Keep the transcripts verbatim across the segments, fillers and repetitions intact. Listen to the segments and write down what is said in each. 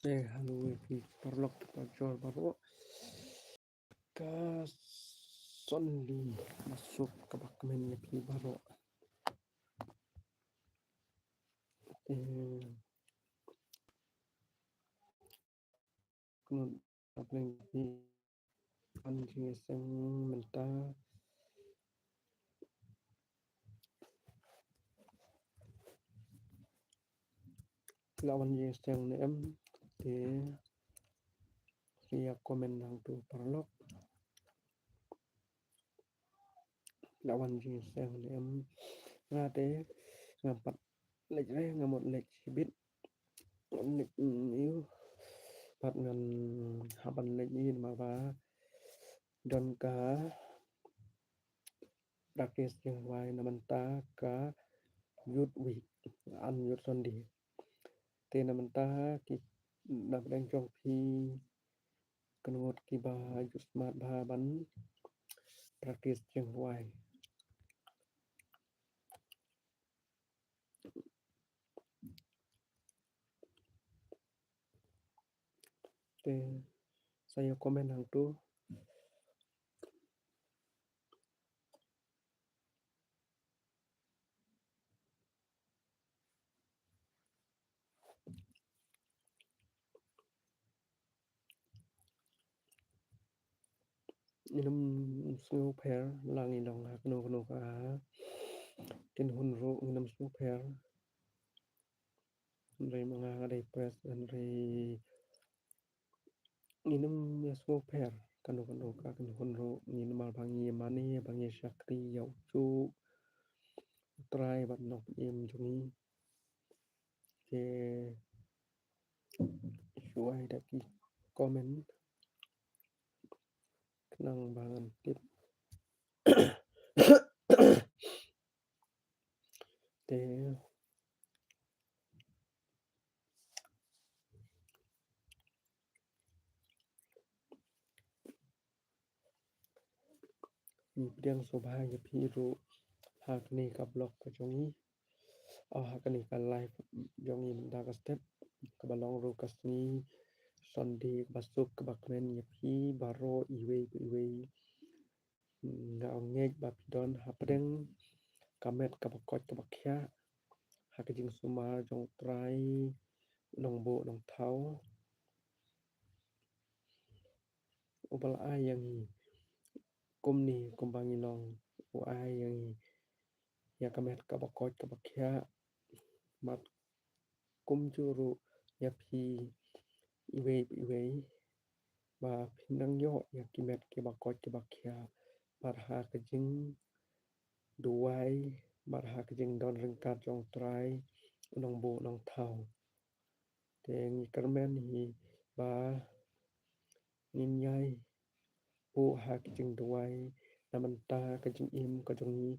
Eh, hello, ïa phi paralok, parajor baroh. Ka Sunday ba suk kaba kmen ïa phi baroh. Eh, kynnoh hapdeng phi, wan jingïaseng mynta. La wan jingïaseng ne em, te ïa comment hangtu paralok. La wan jingïaseng ne em. Nga te ngam pat leit re, nga mut leit shibit. Leit, mm, ïa, pat ngan hap ban leit ïa, namar ba don ka practice jinghuai na mynta ka Youth Week, an Youth Sunday. Te na mynta ki, na pdeng jong phi, kynnoh kiba ju smat bha ban practice jinghuai. Te sa ïa comment hangtu. Ngin ym sngewpher la ngi long ha kano kano ka kynhun ruh, ngin ym sngewpher. Hynrei ma nga nga dei press, hynrei ngin ym ïa sngewpher kano kano ka kynhun ruh, ngin, namar ba ngi mane, ba ngi shakri ïa u juh U Trai bad u Nongpynim jong ngi. Te shu ai da ki comment khnang ba ngan tip. Te ngi pdiang sngewbha ïa phi ruh ha kane ka vlog ka jong ngi, ah, ha kane ka live jong ngi mynta ka step, kaba long ruh ka sngi Sunday kaba suk kaba kmen ïa phi baroh iwei pa iwei. Nga ong ngeit ba phi don hapdeng ka met kaba koit kaba khiah ha ka jingsumar jong U Trai, u nongbuh nongthaw. Uba la ai ïa ngi kumne kumba ngi long, u ai ïa ngi ïa ka met kaba koit kaba khiah. Bad kumjuh ruh ïa phi iwei pa iwei ba phin nang ïoh ïa ki met kiba koit kiba khiah, bad ha ka jingduwai bad ha ka jingdon ryngkat jong U Trai, u nongbuh nongthaw. Te ngi kyrmen hi ba ngin ïai buh ha ki jingduwai na bynta ka jingim ka jong ngi.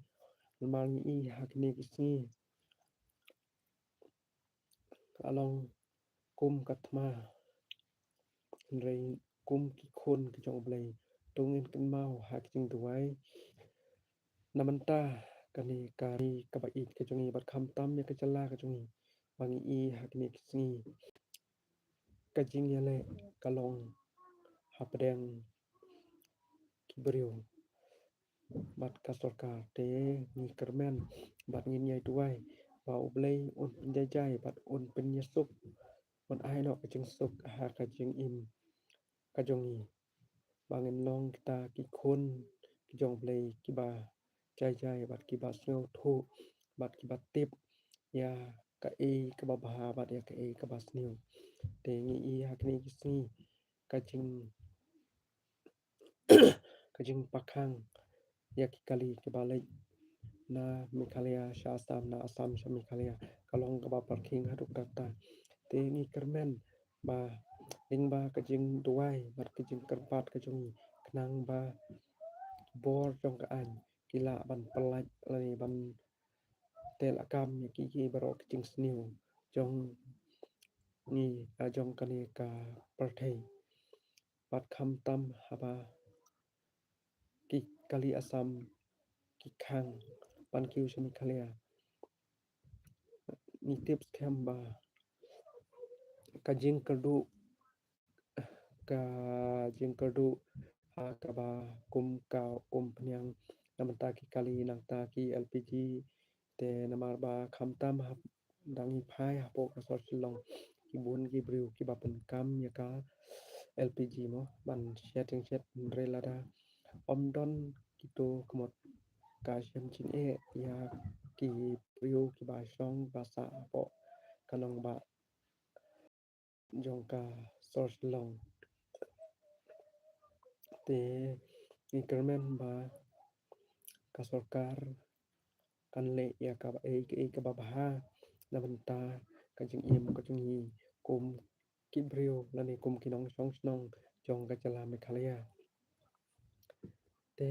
Namar ngi i ha kine ki sngi ka long kum ka thma, hynrei kum ki khun ki jong U Blei. To ngin kynmaw ha ki jingduwai na bynta kane ka ri kaba ïeit ka jong ngi bad khamtam ïa ka jylla ka jong ngi, ba ngi i ha kine ki sngi ka jingïaleh ka long hapdeng ki briew bad ka sorkar. Te ngi kyrmen bad ngin ïai duwai ba U Blei un pynjaijai bad un pynïasuk, un ai noh ka jingsuk ha ka jingim ka jong ngi, ba ngin long kita ki khun ki jong U Blei kiba jaijai bad kiba sngewthuh bad kiba tip ïa kaei kaba bha bad ïa kaei kaba sniew. Te ngi i ha kine ki sngi ka jing ka jingpakhang ïa ki kali kiba leit na Meghalaya sha Assam, na Assam sha Meghalaya, ka long kaba pyrkhing haduh katta. Te ngi kyrmen ba lyngba ka jingduwai bad ka jingkyrpad ka jong ngi, khnang ba bor jong ka aiñ ki lah ban pyllait lane ban teh lakam ïa ki, ki baroh ki jingsniew jong ngi, ah, jong kane ka pyrthei. Bad khamtam haba ki kali Assam ki khang ban kiew sha Meghalaya, ngi tip skhem ba ka jingkyrduh, ka jingkyrduh ha kaba kum ka, kum pynïang na bynta ki kali nangta ki L P G. Te namar ba khamtam hap dang ïa phai hapoh ka sor Shillong, ki bun ki briew kiba pyndonkam ïa ka L P G mo ban shet jingshet, hynrei lada ym don kito ka mut ka shem jingeh ïa ki briew kiba shong ba sah hapoh ka nongbah jong ka sor Shillong. Te ngi kyrmen ba ka sorkar kan leh ïa kaba ei kaei kaba bha na bynta ka jingim ka jong ngi kum ki briew lane kum ki nongshong shnong jong ka jylla Meghalaya. Te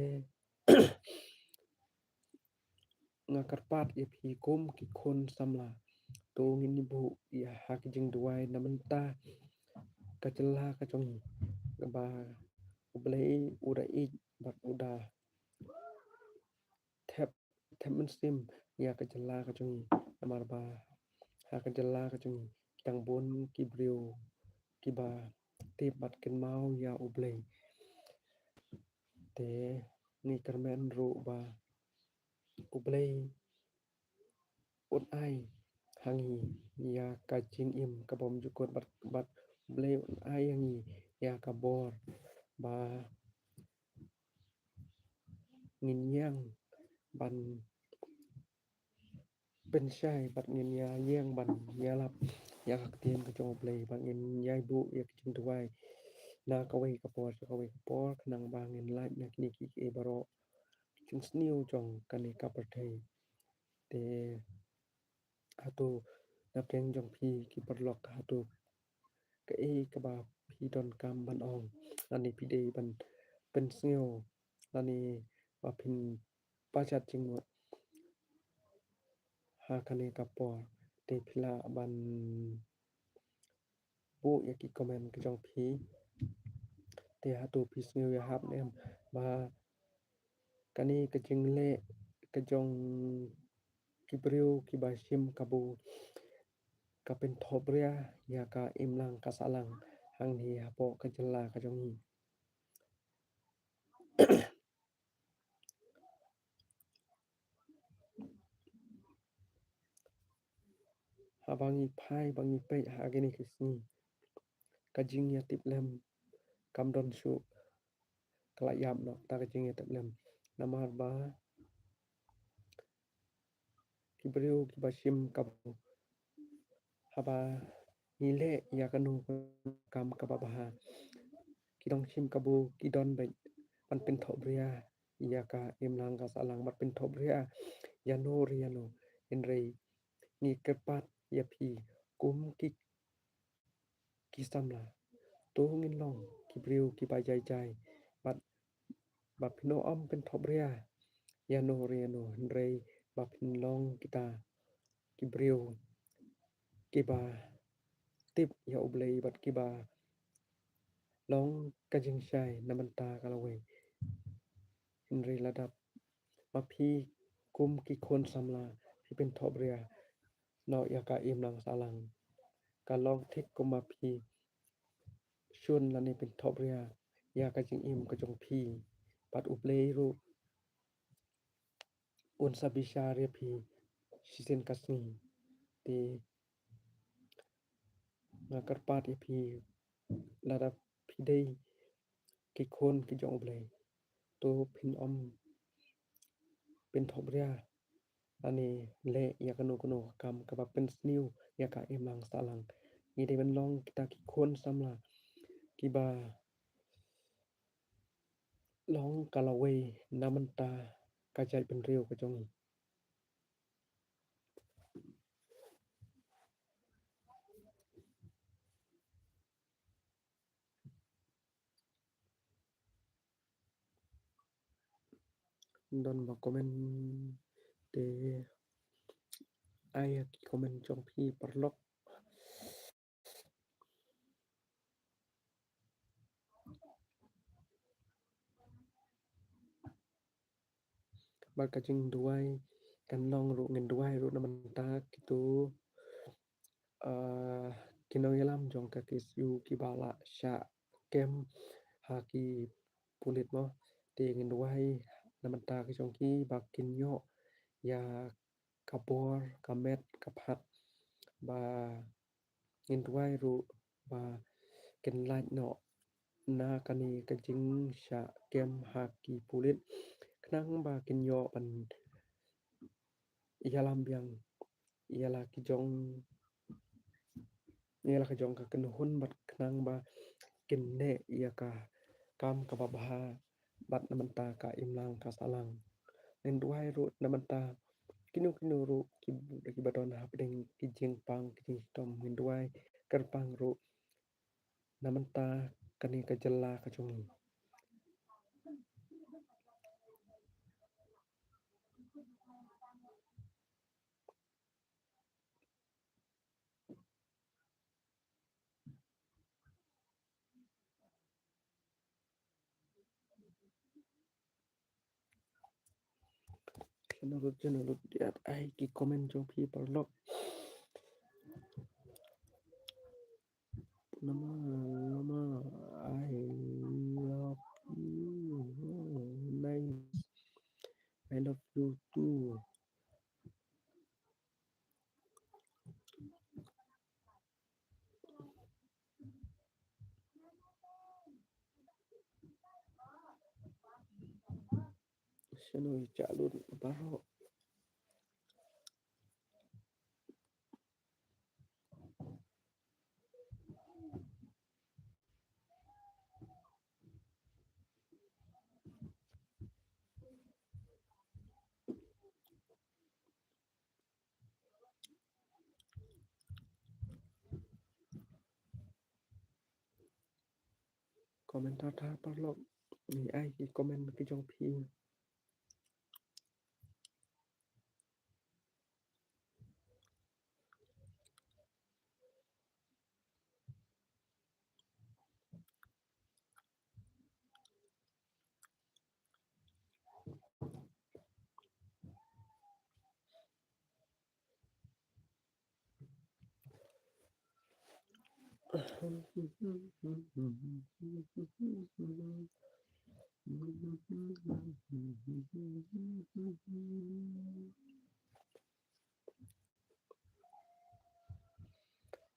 nga kyrpad ïa phi kum ki khun samla, to ngin ïa buh ïa ha ki jingduwai na bynta ka jylla ka jong ngi, kaba U Blei u da ïeit bad u da thep, thep mynsiem ïa ka jylla ka jong ngi. Namar ba ha ka jylla ka jong ngi ki dang bun ki briew kiba tip bad kynmaw ïa U Blei. Te ngi kyrmen ruh ba U Blei un ai ha ngi ïa ka jingim ka bymjukut bad, bad U Blei un ai ha ngi ïa ka bor ba ngin ïeng ban pynshai bad ngin ïa ïeng ban ïalap ïa ka ktien ka jong U Blei, ba ngin ïa buh ïa ka jingduwai na kawei ka por sha kawei ka por, khnang ba ngin lait na kine kiei kiei baroh ki jingsniew jong kane ka pyrthei. Te hato na pdeng jong phi ki paralok, hato kaei kaba phi donkam ban ong lane phi dei ban pynsngew lane ba phin pyrshah jingmut ha kane ka por, te phi lah ban buh ïa ki comment ka jong phi. Te hato phi sngew ïahap ne em ba kane ka jingleh ka jong ki briew kiba shim kabu ka pynthopbria ïa ka imlang ka sahlang hangne hapoh ka jylla ka jong ngi. Haba ngi phai ba ngi peit ha kine ki sngi, ka jingïatiplem kam don shuh, ka la ïap noh kata ka jingïatiplem. Namar ba ki briew kiba shim kabu, haba ngi leh ïa kano kano ka kam kaba bha, ki nongshim kabu ki don beit ban pynthopbria ïa ka imlang ka sahlang, ban pynthopbria ïano re ïano. Hynrei ngi kyrpad ïa phi kum ki, ki samla, to ngin long ki briew kiba jai jai, bad ba phin ym pynthopbria ïano re ïano, hynrei ba phin long kita ki briew kiba tip ïa U Blei bad kiba long ka jingshai na bynta ka lawei. Hynrei lada ma phi kum ki khun samla phi pynthopbria noh ïa ka imlang sahlang, ka long thik kum ma phi shun lane pynthopbria ïa ka jingim ka jong phi, bad U Blei ruh un sa bishar ïa phi shisien ka sngi. Te nga kyrpad ïa phi, lada phi dei ki khun ki jong U Blei, to phin ym pynthopbria lane leh ïa kano kano ka kam kaba pynsniew ïa ka imlang sahlang. Ngi dei ban long kita ki khun samla kiba long ka lawei na bynta ka jaitbynriew ka jong ngi. don ba comment te ai ki comment jong phi paralok. Bad ka jingduwai kan long ruh, ngin duwai ruh na mynta kito, ah, ki nongïalam jong ka KSU kiba la shah kem ha ki pulit mo. Te ngin duwai na mynta ki jong ki ba kin ïoh ïa ka bor, ka met, ka phad, ba ngin duwai ruh ba kin lait noh na kane ka jingshah kem ha ki pulit, khnang ba kin ïoh ban ïalam biang ïa la ki jong, ïa la ka jong ka kynhun, bad khnang ba kin neh ïa ka kam kaba bha bad na mynta ka imlang ka sahlang. Ngin duwai ruh na mynta kino kino ruh ki, kiba don hapdeng ki jingpang ki jingshitom, ngin duwai kyrpang ruh na mynta kane ka jylla ka jong ngi. Channel lut, channel lut, ïa ai ki comment jong phi paralok. Nama, nama, I love you. Oh, nice. I love you too. Shano i chalun baroh. Comment ta ta paralok. Ni ai ki comment ki jong phi.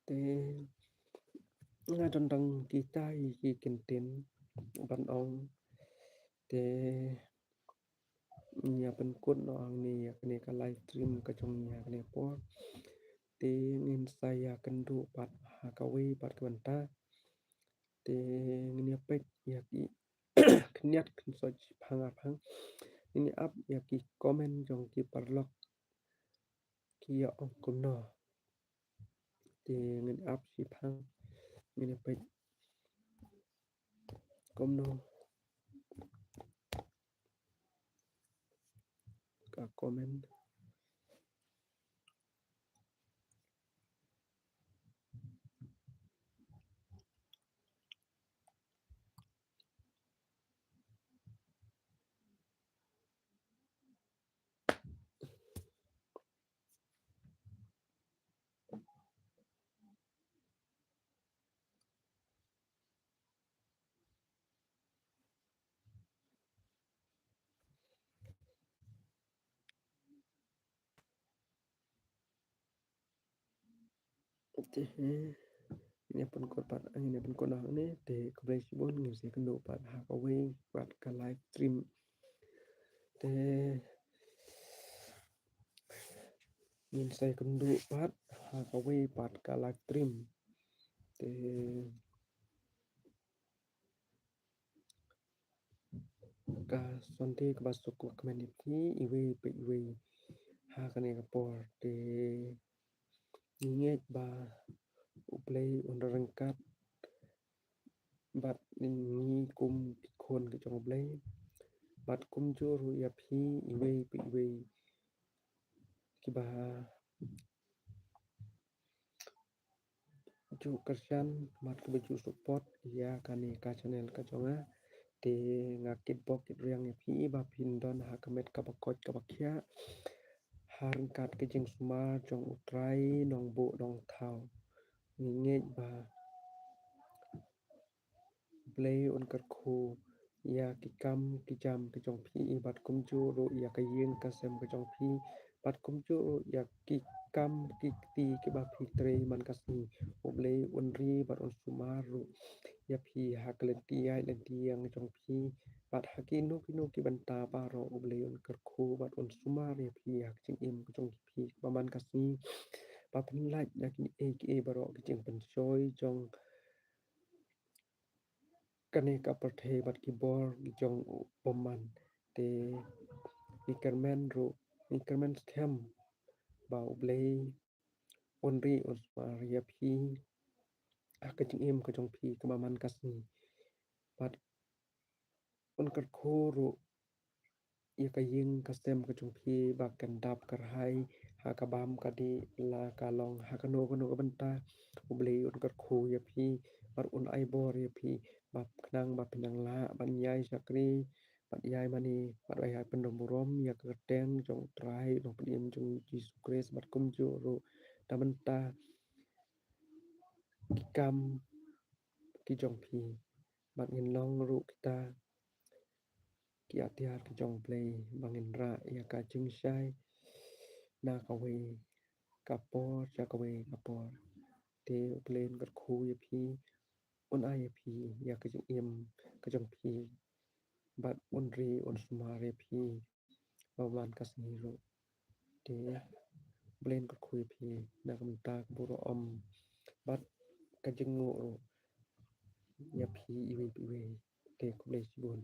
Te nga don tang kita i ki kyntien ban ong. Te ngi ïa pynkut noh hangne ïa kane ka live stream ka jong ngi ha kane por. Te ngin sa ïa kynduh pat ha kawei pat ka bynta. Te ngin ïa peit ïa ki khyndiat khynsoit shiphang arphang. Ngin ïa ap ïa ki comment jong ki paralok ki ïa ong kumno. Te ngin ap shiphang, ngin ïa peit kumno ka comment. Te ngin ïa pynkut pat, ngin ïa pynkut noh hangne, te khublei shibun, ngin sa ïa kynduh pat ha kawei pat ka live stream. Te ngin sa ïa kynduh pat ha kawei pat ka live stream. Te ka Sunday kaba suk kaba kmen ïa phi iwei pa iwei ha kane ka por. Te ngi ngeit ba U Blei un ryngkat bad ngi kum ki khun ki jong U Blei. bad kumjuh ruh ïa phi iwei pa iwei kiba ju kyrshan bad kiba ju support ïa kane ka channel ka jong nga. Te nga kitbok kitrwiang ïa phi ba phin don ha ka met kaba koit kaba khiah ha ryngkat ka jingsumar jong U Trai Nongbuh Nongthaw. Ngi ngeit ba U Blei un kyrkhu ïa ki kam ki jam ki jong phi bad kumjuh ruh ïa ka ïing ka sem ka jong phi bad kumjuh ruh ïa ki kam ki kti kiba phi trei man ka sngi. U Blei un ri bad un sumar ruh ïa phi ha ka lynti ïaid lynti ïeng jong phi bad ha kino kino ki bynta baroh. U Blei un kyrkhu bad un sumar ïa phi ha ka jingim ka jong phi kaba man ka sngi. Ba phin lait na kiei kiei baroh ki jingpynshoi jong kane ka pyrthei bad ki bor ki jong u bymman. Te ngi kyrmen ruh, ngi kyrmen skhem ba U Blei un ri un sumar ïa phi ha ka jingim ka jong phi kaba man ka sngi. Bad un kyrkhu ruh ïa ka ïing ka sem ka jong phi ba kan dap kyrhai ha ka bam ka dih la ka long ha kano kano ka bynta. U Blei un kyrkhu ïa phi bad un ai bor ïa phi ba khnang ba phin nang lah ban ïai shakri bad ïai mane bad ïai pyndonkam burom ïa ka kyrteng jong U Trai Nongpynim jong Jisu Khrist bad kumjuh ruh da mynta ki kam ki jong phi bad ngin long ruh kita ki atiar ki jong U Blei ba ngin rah ïa ka jingshai na kawei ka por sha kawei ka por. Te U Blei un kyrkhu ïa phi, un ai ïa phi ïa ka jingim ka jong phi bad un ri un sumar ïa phi ba man ka sngi ruh. Te U Blei un kyrkhu ïa phi na ka bynta ka burom bad ka jingnguh ruh ïa phi iwei pa iwei. Te khublei shibun.